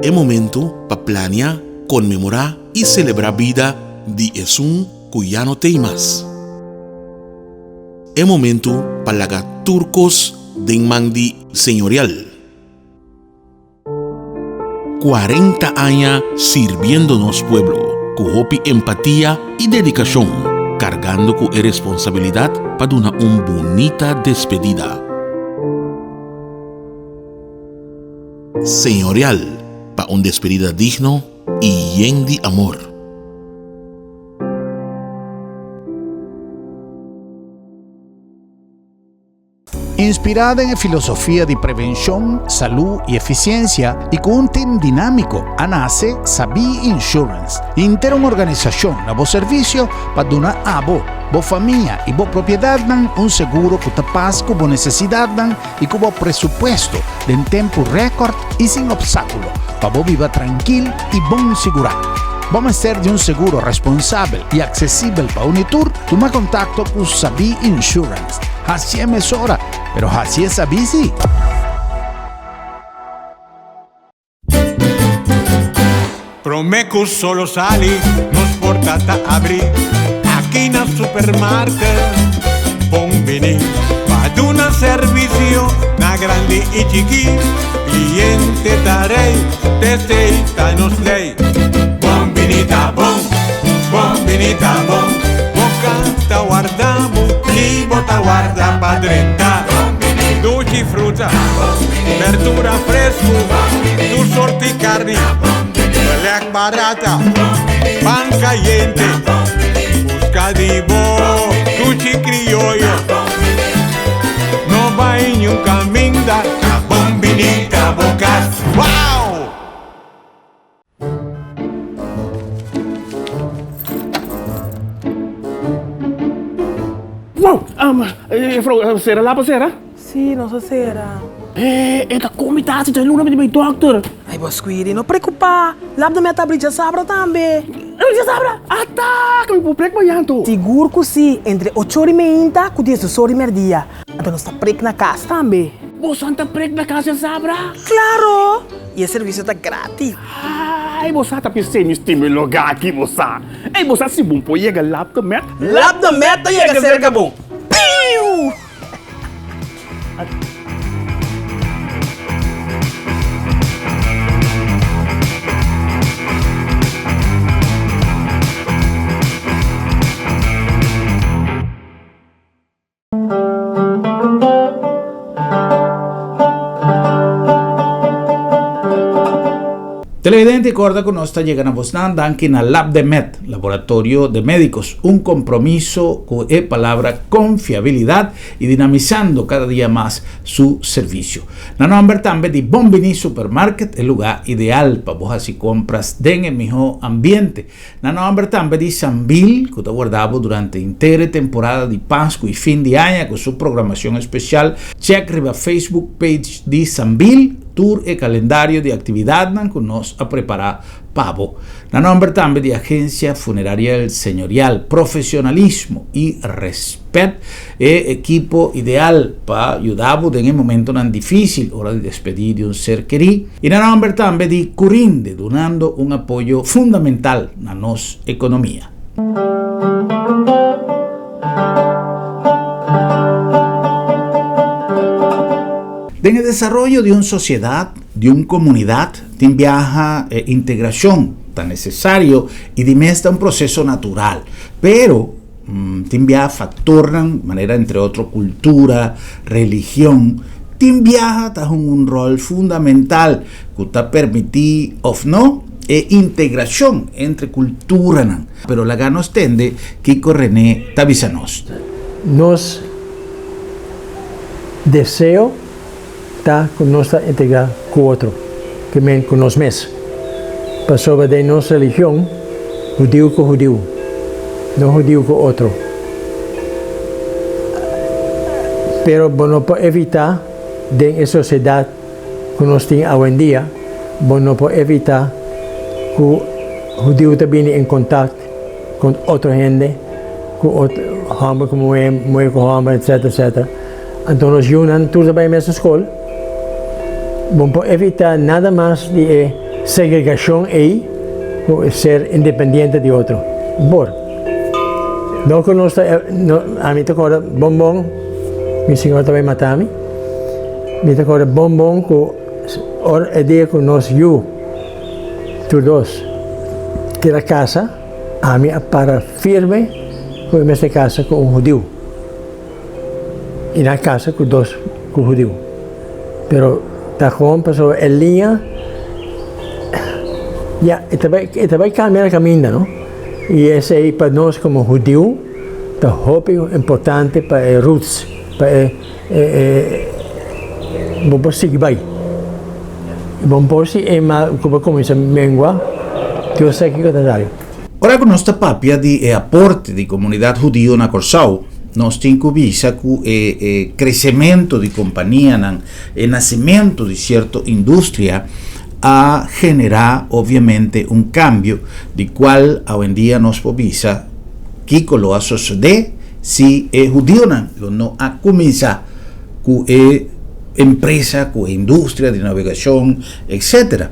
E momento pa plania, konmemorá i selebrá bida di esun ku ya no t'ei mas. E momento pa laga tur kos den man di Señorial. 40 aña sirbiendo nos pueblo ku hopi empatia i dedikashon, kargando ku e responsabilidat pa duna un bunita despedida. Señorial pa un despedida digno i yen di amor. Inspirá den e filosofia di prevenshon, salú i efisiensia i ku un tim dinámiko, a nase Sabí Insurance, henter un organisashon na bo servisio pa duna abo, bo famia i bo propiedatnan un seguro ku ta pas ku bo nesesidatnan i ku bo presupuesto den tempu rèkòrt i sin opstákulo pa bo biba trankil i bon sigurá. Bo mester di un seguro responsabel i aksesibel pa uni tur? Tuma kontakto ku Sabí Insurance. Hasié mesora, pero hasié sabí sí! Promé ku solo sali, nos porta ta abrí aki na Supermarket. Bon bini pa duna servisio na grandi i chikí. Kliente ta rei, t'esei ta nos lei. Bon bini ta bon, bon bini ta bon. Bo ka ta warda bo, ni bo ta warda pa drenta. Bon bini. Dushi fruta, berdura fresku, tur sorti karni, belèk barata, pan kayente, buska di bo dushi krioyo. No bai niun kaminda, ta bon bini ta bo kas. Wow! Wow! Juffrouw, sera lap a sera? Sí, nos a sera. Eh, e ta komi ta hasi dje luna mi di bai dokter. Ay, bo Squiri, no preocupa. Lap de mi a ta abri djasabra tambe. Abri djasabra? Ata! Ku mi por prek mañan anto. Sigur ku sí, entre ocho ora i meinta ku diesdos ora i merdia. Anto nos ta prek na kas tambe. Boso ta prek na kas djasabra? Klaro! I e servisio ta gratis. Ay, bo sa ta pis'é mi stima e lugá aki, bo sa. Ey, bo sa si bon por yega Lap de Met? Lap de Met ta yega serka bo. Piu! Televidente corda cu nos ta yega na bosnan danki na Labdemed, Laboratorio de Médicos, un compromiso cu e palabra confiabilidad y dinamizando cada dia mas su servicio. Na nomber tambe di Bon Bini Supermarket, e lugar ideal pa bo haci compras den e miho ambiente. Na nòmber tambe di Sambil, ku ta warda bo durante henter e temporada di Pasku i fin di aña ku su programacion especial, check riba Facebook page di Sambil tur e calendario di actividadnan ku nos a prepara pa bo. Na nòmber tambe di Agencia Funeraria El Señorial, profesionalismo i respet, e ekipo ideal pa yuda bo den e momentonan dificil ora di despedi di un ser kerí. I na nòmber tambe di Curinde dunando un apoyo fundamental na nos ekonomia. Den e desaroyo di un sosiedat, di un komunidat, tin biaha e integrashon ta nesesario i di mes ta un proseso natural. Pero Tin biaha factornan, manera entre otro cultura, religion, tin biaha ta hunga un rol fundamental cu ta permiti of no e integracion entre culturanan. Pero laga nos tende kico René ta bisa nos. Nos deseo ta cu nos ta integra cu otro, ke men cu nos mes. Pasobra den nos religion, hudiu cu hudiu, no hudiu cu otro. Pero bo no por evita den e sociedad cu nos tin awendia, bo no por evita cu hudiu ta bini en contact cu otro hende, cu otro homber cu muhe, muhe cu homber, etc. Etc. Anto nos yunan tur ta bai mesun skol. Bo por evita nada mas di e segregashon ei ku ser independiente di otro. Por. No ku nos ta, ami ta kòrda bon bon, mi señor ta bai mata mi, mi ta kòrda bon bon ku ora e dia ku nos yu tur dos keda kasa, ami a para firme ku e mester kasa ku un hudiu. I nan kasa ku dos ku hudiu. Pero ta gewoon pasobra e liña ya e ta bai e ta bai kambia na kaminda no. I esei pa nos komo hudiu ta hopi importante pa e roots pa e e e bo por sigui bai. Bo por si e mal ku bo kuminsá mengua Dios sa kiko ta sali. Ora ku nos ta papia di e aporte di komunidat hudiu na Kòrsou, nos tin ku bisa ku e e kresementu di kompanianan, e nasementu di sierto industria a generá obviamente un kambio di kual awendia nos por bisa kiko lo a sosodé si e hudiunan lo no a kuminsá ku e empresa, ku e industria di navegashon, etcétera.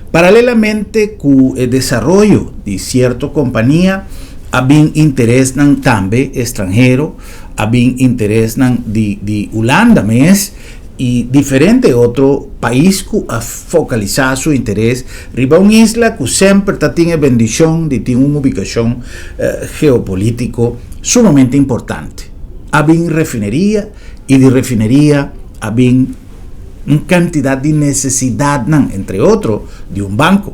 Paralelamente ku e desaroyo di sierto kompania a bin interesnan tambe estranhero, a bin interesnan di di Hulanda mes i diferente otro pais ku a fokalisá su interes riba un isla ku semper ta tin e bendishon di tin un ubikashon geopolítiko sumamente importante. A bin refineria i di refineria. A bin un kantidat di nesesidatnan, entre otro di un banko.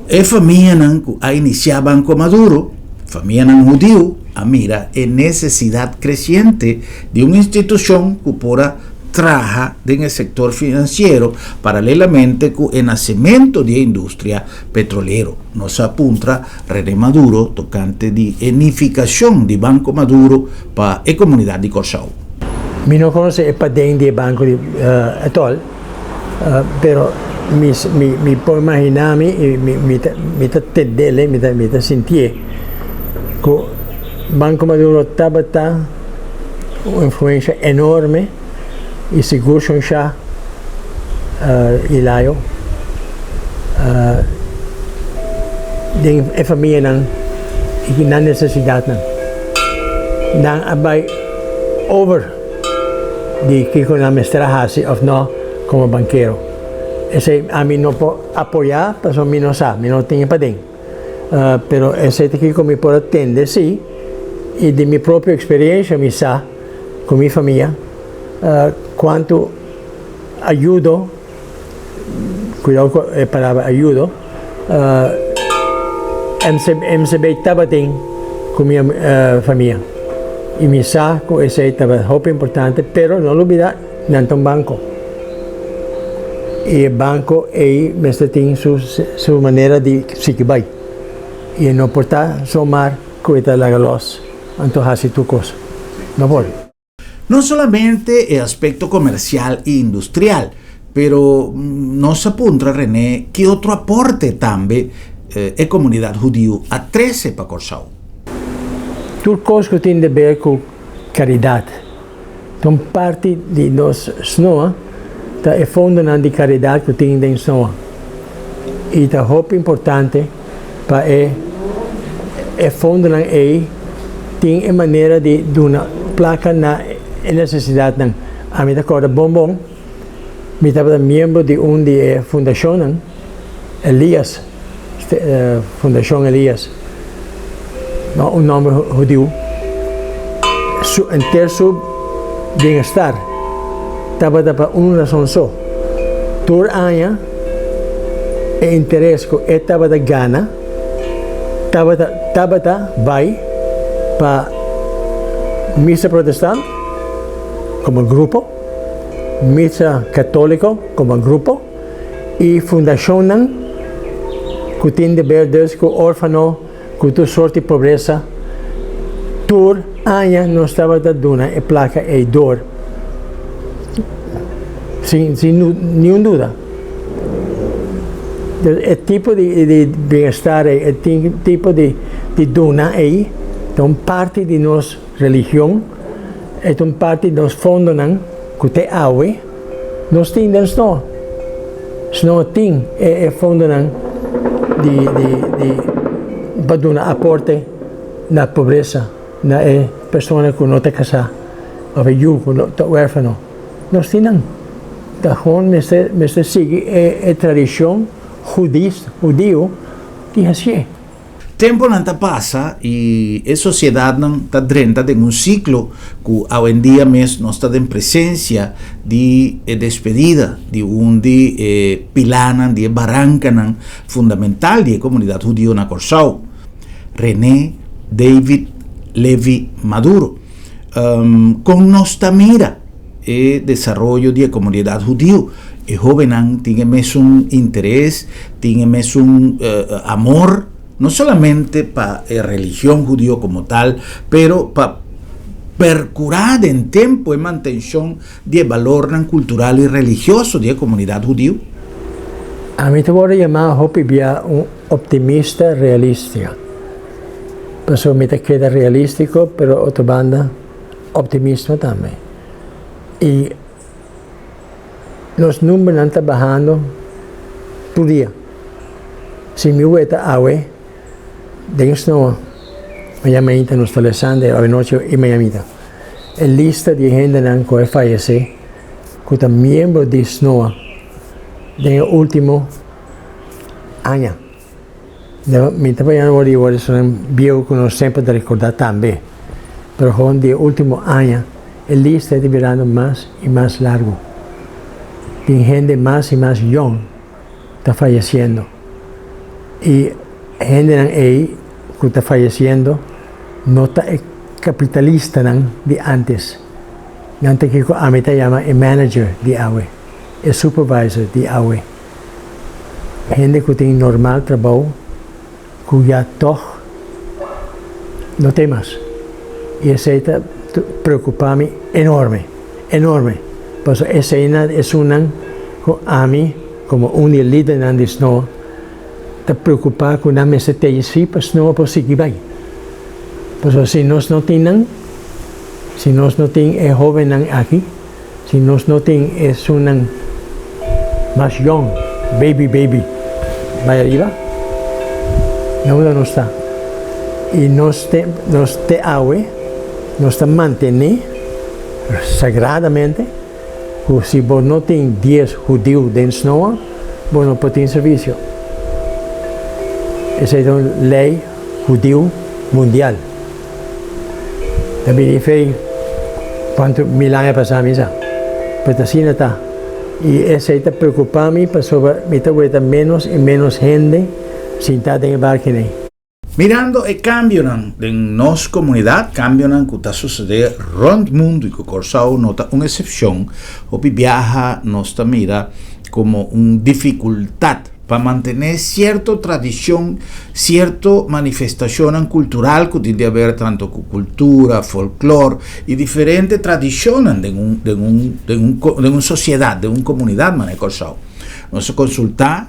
E famianan ku a inisiá Banko Maduro, famianan hudiu, a mira e nesesidat kresiente di un institushon ku por a traha den e sektor finansiero paralelamente ku e nasementu di e industria petrolero. Nos a puntra René Maduro tokante di e nifikashon di Banko Maduro pa e komunidat di Kòrsou. Mi no konosé e paden di e banko di etòl, pero mi mi por imaginá mi i mi ta mi ta tendele, mi ta mi ta sintié ku Banko Maduro tabata un influensha enorme i sigur shonsha Ilayo den e famianan i nan nesesidatnan. Nan a bai over di kiko nan mester a hasi òf no komo bankero. Esei ami no por apoyá pasobra mi no sa, mi no tin e paden. Pero esei ta kiko mi por a tende sí i di mi propio eksperensha mi sa ku mi famia kuantu ayudo, kuidou ku e palabra ayudo, MCB tabatin ku mi famia i mi sa ku esei tabata hopi importante, pero no lubida nan ta un banko i e banko ei mester tin su manera di sigui bai i e no por ta somar ku e ta laga los anto hasi tur kos, no por. No solamente e aspecto comercial y industrial, pero nos a puntra René ki otro aporte tambe e comunidad hudiu a trece pa Corsou. Tur cos cu tin de ber cu caridad ta un parti di nos snoa, ta e fondonan di caridad cu tin den snoa y ta hopi importante pa e e fondonan ei tin e manera di duna plaka na e nesesidatnan. Ami ta kòrda bon bon, mi tabata miembro di un di e fundashonnan, Elias, Fundashon Elias, no un nòmber hudiu, su enter su bienestar tabata pa un rason so, tur aña e interes ku e tabata gana tabata tabata bai pa misa protestant komo grupo, misa katoliko komo grupo i fundashonnan ku tin deber dus ku orfano ku tur sort di pobresa. Tur aña nos tabata duna e plaka ei dor sin sin niun duda. E tipo di di bienestar ei, e tipo di di duna ei ta un parti di nos religion, e ta un parti di nos fondonan ku te awe nos tin den snoa. Snoa tin e e fondonan di di di pa duna aporte na pobresa, na e persona ku no ta kasá òf e yu ku no ta wèrfano. Nos tin nan. Ta gewoon mester mester sigui e e tradishon hudis hudiu di hasié. Temponan ta pasa i e sosiedatnan ta drenta den un siklo ku awendia mes nos ta den presensia di e despedida di un di e pilanan, di e barankanan fundamental di e komunidat hudiu na Kòrsou, René David Levy Maduro. Kon nos ta mira e desaroyo di e komunidat hudiu? E hóbennan tin e mesun interes, tin e mesun amor, no solamente pa e religion hudiu komo tal, pero pa perkurá den tempu e mantenshon di e balornan kultural i religioso di e komunidat hudiu. Ami ta wòrdu yamá hopi bia un optimista realístika. Pasobra mi ta keda realístiko, pero otro banda optimismo tambe. I nos numbernan ta bahando tur dia. Si mi weta awe den snoa, mañana mainta nos ta lesando awe nochi i mañana mainta, e lista di e hendenan ku a fayesé ku ta miembro di snoa den e último aña. Mi ta bañando wor di wor esunnan bieu ku nos semper ta rekordá tambe. Pero gewoon di e último aña. E lista ta birando mas i mas largu. Tin hende mas i mas yòn ta fayesiendo. I hendenan ei ku ta fayesiendo no ta e kapitalistanan di ántes. Nan ta kiko ami ta yama e manager di awe, e supervisor di awe. Hende ku tin normal trabou ku ya tòg no t'ei mas. I esei ta preokupá mi enorme, enorme. Pasobra eseinan esunnan ku ami komo un di e lidernan di snoa ta preokupá ku nan mester tei si pa snoa por sigui bai. Pasobra si nos no tin nan, si nos no tin e hóbennan aki, Si nos no tin esunnan mas yong, baby baby, bai ariba, na unda nos ta? I nos te nos te awe nos ta mantené sagradamente ku si bo no tin dies hudiu den snoa, bo no por tin servisio. Esei ta un lei hudiu mundial. Ta bini fe cuanto mil aña pasa mi sa. Pero ta asina ta. Y esey ta preocupa mi pasobra mi ta weta menos y menos hende sinta den e barkinan. Mirando e cambionan den nos comunidad, cambionan cu ta sucede rond mundo y cu Corsou no ta un excepcion, hopi biaha nos ta mira como un dificultad Pa mantené sierto tradishon, sierto manifestashonnan kultural ku tin di haber tantu ku kultura, folklor i diferente tradishonnan den un den un den un den un sosiedat, den un komunidat manera Kòrsou. Nos a konsultá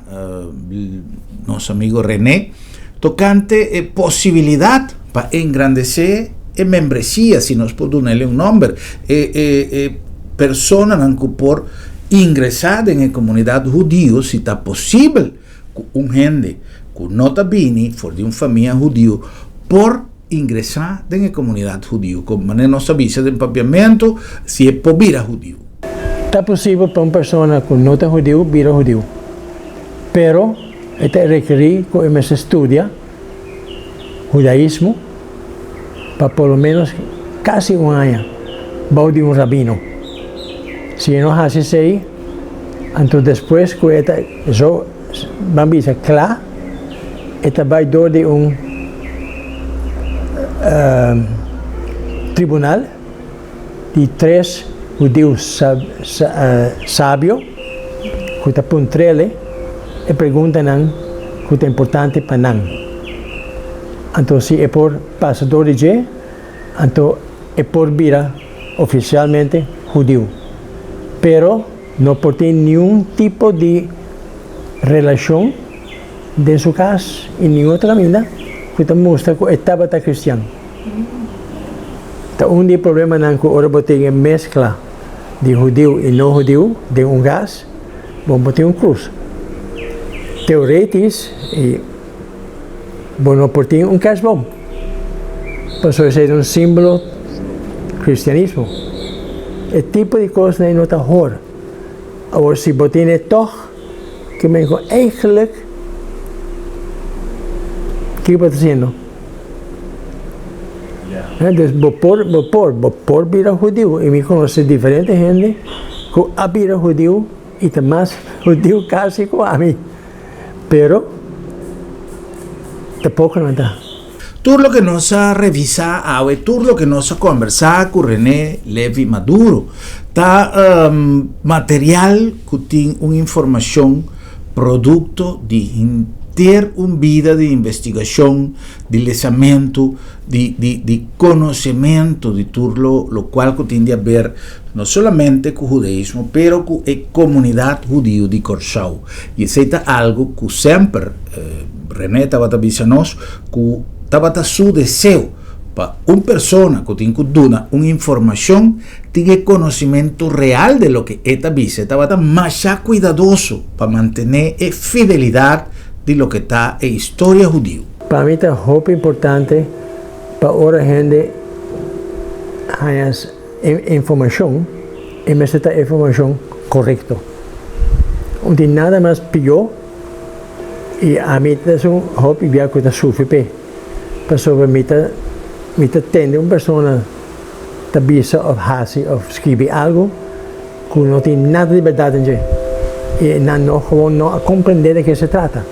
nos amigo René tokante e posibilidat pa engrandesé e membresia, si nos por dun'el un nòmber, e e e personanan ku por Ingresá den e komunidat hudiu si ta posibel ku un hende ku no ta bini for di un famia hudiu por ingresá den e komunidat hudiu, komo manera nos ta bisa den papiamentu, si e por bira hudiu. Ta posibel pa un persona ku no ta hudiu bira hudiu, pero e ta rekerí ku e mester studia hudaismo pa por lo menos kasi un aña bou di un rabino. Si e no hasi esei, anto despues ku e ta zo ban bisa kla, e ta bai dor di un tribunal di tres hudiu sabio ku ta puntr'el e preguntanan ku ta importante pa nan. Anto si e por pasa dor di dje, anto e por bira ofisialmente hudiu. Pero no por tin niun tipo di relashon den su kas i ningun otro kaminda ku ta mustra ku e tabata kristian. Ta un di e problemanan ku ora bo tin e meskla di hudiu i no hudiu den un kas, bo por tin un krus. Teoretis i bo no por tin un kerstboom, pasobra esei ta un simbolo kristianismo. E tipo di kosnan ei no ta hor. Awor si bo tene tòg, ke men ku eigentlik kiko bo ta hasiendo? Dus bo por, bo por, bo por bira hudiu. I mi konosé diferente hende ku a bira hudiu i ta mas hudiu kasi ku ami. Pero ta poko nan ta. Tur loke nos a revisá awe, tur loke nos a kombersá ku René Levy Maduro ta material ku tin un informashon produkto di henter un bida di investigashon, di lesamentu, di di di konosementu di tur lo lokual ku tin di aber no solamente ku hudeismo pero ku e komunidat hudiu di Kòrsou. I esei ta algu ku semper René tabata bisa nos ku tabata su deseo pa un persona ku tin ku duna un informashon tin e konosimentu real de loke e ta bisa. E tabata masha kuidadoso pa mantené e fidelidat di loke ta e historia hudiu. Pa mi ta hopi importante pa ora hende haña E informashon e mester ta e informashon korekto. Un tin nada mas pió i ami ta esun hopi bia ku ta sufri p'e, pasobra mi ta mi ta tende un persona ta bisa òf hasi òf skibi algu ku no tin nada di bèrdat den dje i nan no gewoon no a komprendé de ke se trata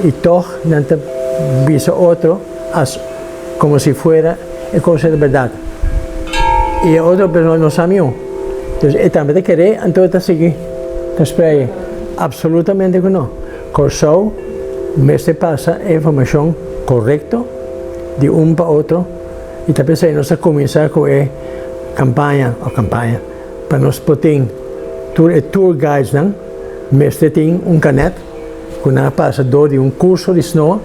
i tòg nan ta bisa otro as komo si fuera e kos ta bèrdat i e otro persona no sa mió entonces e tambe ta keré anto e ta sigui ta sprei absolutamente ku no. Kòrsou mester pasa e informashon korekto di un pa otro i ta p'esei nos a kuminsá ku e kampaña òf kampaña pa nos por tin tur e tour guidesnan mester tin un karnèt ku nan a pasa dor di un kurso di snoa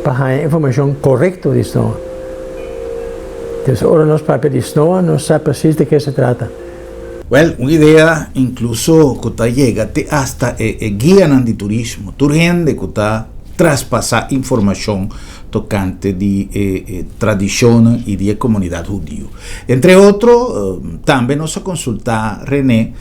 pa haña informashon korekto di snoa. Entonces ora nos papia di snoa nos sa presis di ke se trata. Wèl, un idea inkluso ku ta yega te asta e e guianan di turismo, tur hende ku ta traspasá informashon tokante di e e tradishonnan i di e komunidat hudiu. Entre otro, tambe nos a konsultá René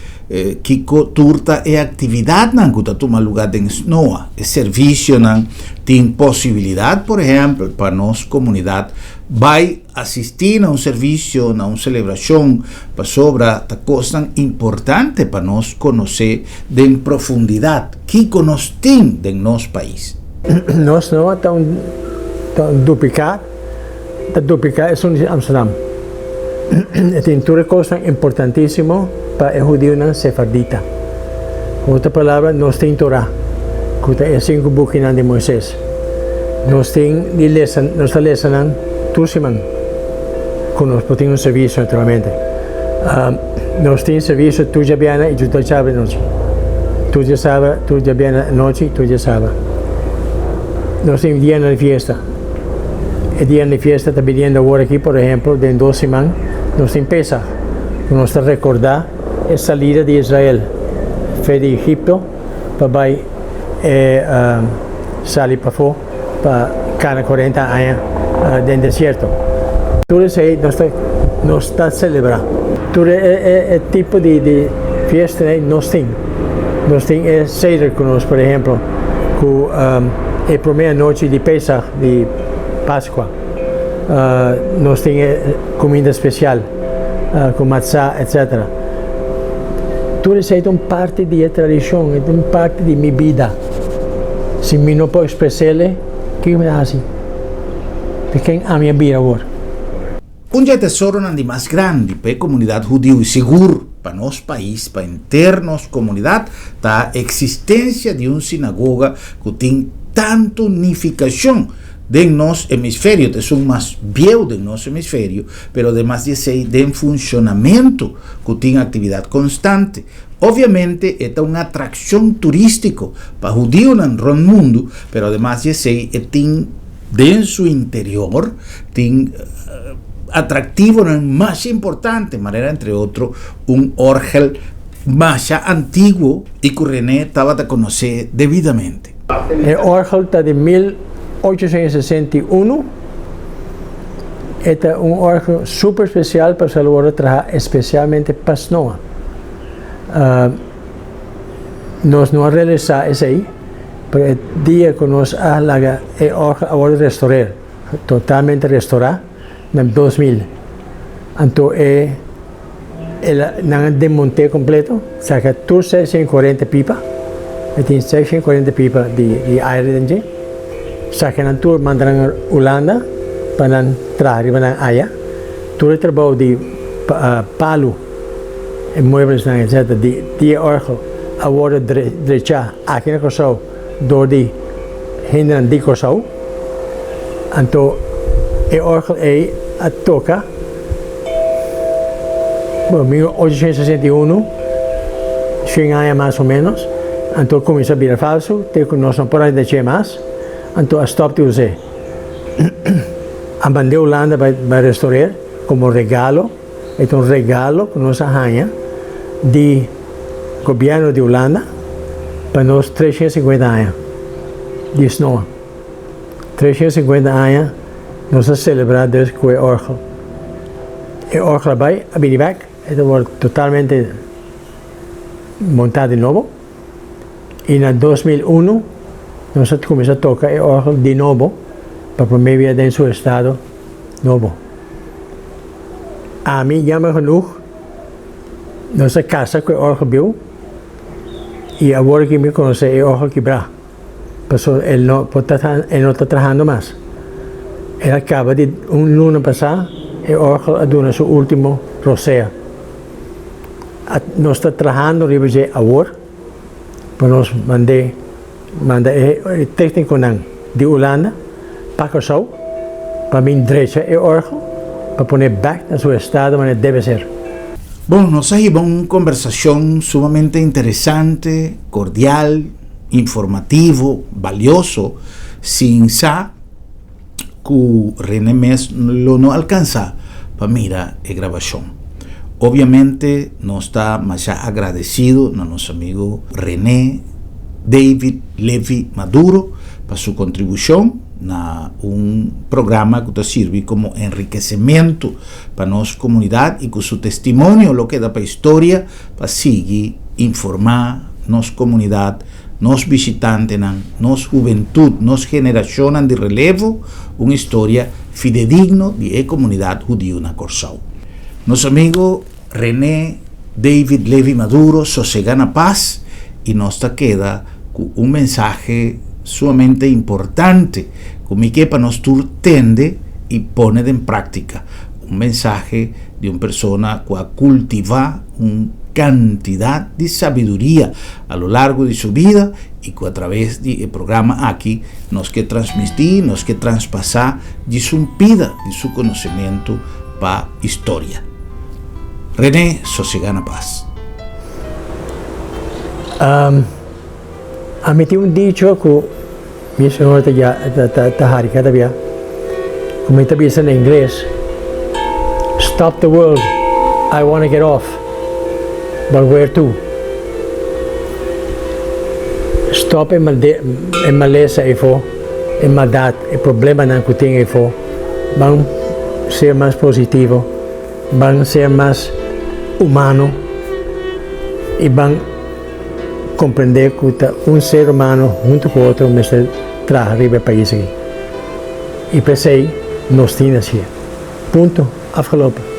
kiko tur ta e aktividatnan ku ta tuma lugá den SNOA, e servisionan, tin posibilidat, por ehèmpel, pa nos komunidat bai Asistí na un servisio, na un selebrashon, pasobra ta kosnan importante pa nos konosé den profundidat kiko nos tin den nos pais. Nos no ta un ta un dupliká, ta dupliká esun di Amsterdam. E tin tur e kosnan importantísimo pa e hudiunan sefardita. Ku otro palabra, nos tin Torá, ku ta e sinku bukinan di Moises. Nos tin di lesa, nos ta lesa nan tur siman ku nos por tin un servisio naturalmente. Nos tin servisio tur djabièrnè i tur djasabra anochi. Tur djasabra, tur djabièrnè anochi, tur djasabra. Nos tin dianan di fiesta. E dianan di fiesta ta biniendo awor aki, por ehempel, den dos siman nos tin Pesach, ku nos ta rekordá e salida di Israel for di Egipto pa bai e sali pafó pa kana 40 aña den desierto. Tur esei nos ta nos ta selebrá. Tur e tipo di fiesta ei nos tin. Nos tin e seder ku nos, por ehemplo, ku e promé anochi di Pesach, di Paskua, nos tin e kuminda spesial ku matzá, etsetera. Tur esei ta un parti di e tradishon, e ta un parti di mi bida. Si mi no por ekspres'el, kiko mi ta hasi? Ta ken ami a bira awor? Un dje tesoronan di mas grandi pa e komunidat hudiu i sigur pa nos pais, pa henter nos komunidat, ta eksistensia di un sinagoga ku tin tantu nifikashon den nos hemisferio, ta esun mas bieu den nos hemisferio, pero ademas di esei den funshonamentu ku tin aktividat konstante. Obviamente e ta un atrakshon turístiko pa hudiunan rònt mundu, pero ademas di esei e tin den su interior tin atraktivonan masha importante, manera entre otro un òrgel masha antiguo i ku René tabata konosé debidamente. E òrgel ta di 1861. E ta un òrgel super spesial pasobra lo wòrdu traha espesialmente pa snoa. Nos no a realisá esei, pero e dia ku nos a laga e òrgel a wòrdu restorer, totalmente restorá, na 2000. Anto e el a nan a demont'é kompleto, saka tur 640 pipa, e tin 640 pipa di di aire den dje, saka nan tur manda nan Hulanda pa nan traha riba nan aya, tur e trabou di palu, e mueblesnan etcetera di di e orgel a wòrdu drechá aki na Kòrsou dor di hendenan di Kòrsou, anto e orgel ei a toka. Bueno, 1861, 100 aña mas o menos, anto a cuminsa bira falso, te cu nos no por a dece mas, anto a stop di us'e. A mand'e Hulanda bai bai restoreer como regalo, e ta un regalo cu nos a haña di gobierno di Hulanda pa nos 350 aña di snoa. 350 aña nos a celebra dus cu e orgel. E orgel a bay, a bini bek, e ta word totalmente monta di nobo y na 2001 nos a cuminsa toca e orgel di nobo pa prome bia den su estado nobo. Ami, jammer genoeg, nos a kasa ku e òrgel bieu i awor aki mi konosé e òrgel kibrá, pasobra el no por ta el no ta trahando mas. El a kaba di un luna pasá e òrgel a duna su último rosea. Nos ta trahando riba dje awor pa nos mand'é manda e téknikonan di Hulanda pa Kòrsou pa bin drecha e òrgel pa pone bèk na su estado manera debe ser. Bon, nos a hiba un kombersashon sumamente interesante, kordial, informativo, balioso, sin sa ku Rene mes lo no alkansa pa mira e grabashon. Obviamente nos ta masha agradesido na nos amigo Rene David Levy Maduro pa su kontribushon na un programa ku ta sirbi komo enrikesementu pa nos komunidat i ku su testimonio lo keda pa historia pa sigui informá nos komunidat, nos bishitantenan, nos hubentut, nos generashonnan di relevo un historia fidedigno di e komunidat hudiu na Kòrsou. Nos amigo René David Levy Maduro sosega na pas i nos ta keda ku un mensahe sumamente importante ku mi ke pa nos tur tende i pone den práktika. Un mensahe di un persona ku a kultivá un kantidat di sabiduria a lo largo di su bida i ku a traves di e programa aki nos ke transmití, nos ke traspasá di su bida, di su konosementu pa historia. René sosegá na pas. Ami tin un dicho ku mi señor ta ta ta hari kada bia, ku mi ta bisa na ingles, Stop the world, I wanna get off, but where to? Stop e e malesa eyfo, e maldat, e problemanan ku tin eyfo, ban ser mas positivo, ban ser mas humano i ban Comprende cu ta un ser humano hunto cu otro mester traha riba e pais aki. Y p'esey nos tin hacié. Punto. Afgelopen.